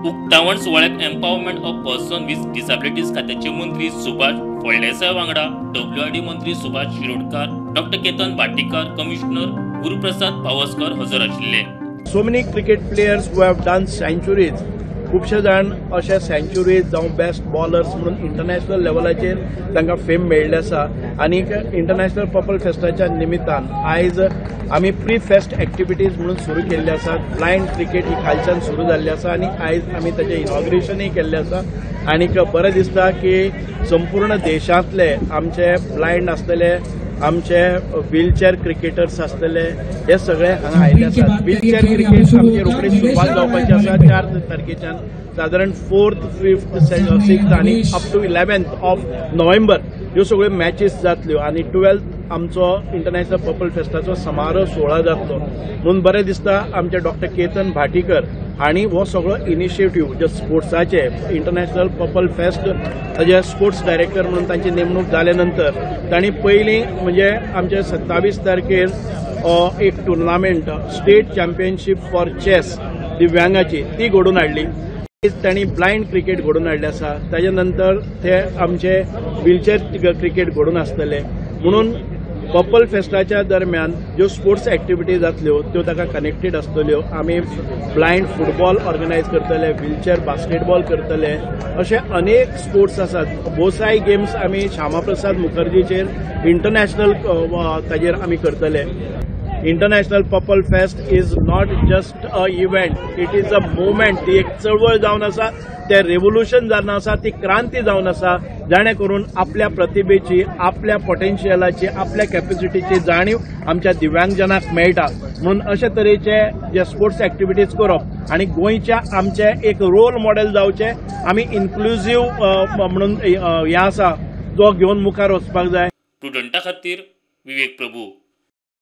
उक्तावण सुवाळ्याक empowerment of person with disabilities खात्याचे मंत्री सुभाष फळदेसाय वांगडा डब्ल्यूआरडी मंत्री सुभाष शिरोडकर, डॉक्टर केतन भाटीकर, कमिशनर गुरुप्रसाद पावसकर हजर आशिल्ले. So many cricket players who have done centuries, खुबशे जाण अशे सेंच्युरीज जावं बेस्ट बॉलर्स म्हणून इंटरनॅशनल लेवलाचेर तांकां फेम मेळिल्लें आसा. आनीक इंटरनॅशनल पर्पल फेस्टाच्या निमित्तान आयज आमी प्री फेस्ट एक्टिविटीज म्हणून सुरू केल्ले आसात. ब्लायंड क्रिकेट ही कालच्यान सुरू जाल्ली आसा आनी आयज आमी ताचें इनॉग्रेशनूय केल्लें आसा. आनीक बरें दिसता की संपूर्ण देशांतले आमचे ब्लायंड आसतले, आमचे व्हीलचेअर क्रिकेटर्स आसतले, हे सगळे हांगा आयिल्ले आसात. व्हीलचेअर क्रिकेट आमची रोखडी सुरवात जावपाची आसा 4 तारखेच्यान, सादारण 4th, 5th, 6th आनी up two 11th of November ह्यो सगळ्यो मॅचीस जातल्यो आनी 12th आमचो इंटरनॅशनल पर्पल फेस्टाचो समारोह सुवाळो जातलो. म्हणून बरें दिसता आमचे डॉक्टर केतन भाटीकर हांणी हो सगळो इनिशिएटीव जे स्पोर्ट्साचे इंटरनॅशनल पर्पल फेस्ट ताजे स्पोर्ट्स डायरेक्टर म्हणून तांची नेमणूक जाले नंतर तांणी पयलीं म्हणजे आमचे 27 तारखेर एक tournament state championship for chess दिव्यांगाची ती घडोवन हाडली. तांणी ब्लायंड क्रिकेट घडोवन हाडले आसा. ताजे नंतर ते आमचे व्हीलचेअर क्रिकेट घडोवन आसतले. म्हणून पर्पल फेस्टाच्या दरम्यान ज्यो स्पोर्ट्स एक्टिविटी जातल्यो त्यो ताका कनेक्टेड आसतल्यो. आमी ब्लायंड फुटबॉल ऑर्गनायज करतले, व्हीलचेअर बास्केटबॉल करतले, अशे अनेक स्पोर्ट्स आसात. बोसाय गेम्स आमी श्यामाप्रसाद मुखर्जीचेर इंटरनॅशनल ताजेर आमी करतले. International purple fest is not just a event, it is a movement. ती एक चळवळ जावन आसा, ते रेव्होल्युशन जावन आसा, ती क्रांती जावन आसा, जाणे करून आपल्या प्रतिभेची, आपल्या पोटेन्शियलाची, आपल्या कॅपॅसिटीची जाणीव आमच्या दिव्यांगजनाक मेळटा. म्हणून अशे तरेचे जे स्पोर्ट्स एक्टिविटीज करप आनी गोंयच्या आमचे एक रोल मॉडेल जावचे, आमी इन्क्लुजीव म्हणून हें आसा जो घेवन मुखार वचपाक जाय. स्टुडंटा खातीर विवेक प्रभू.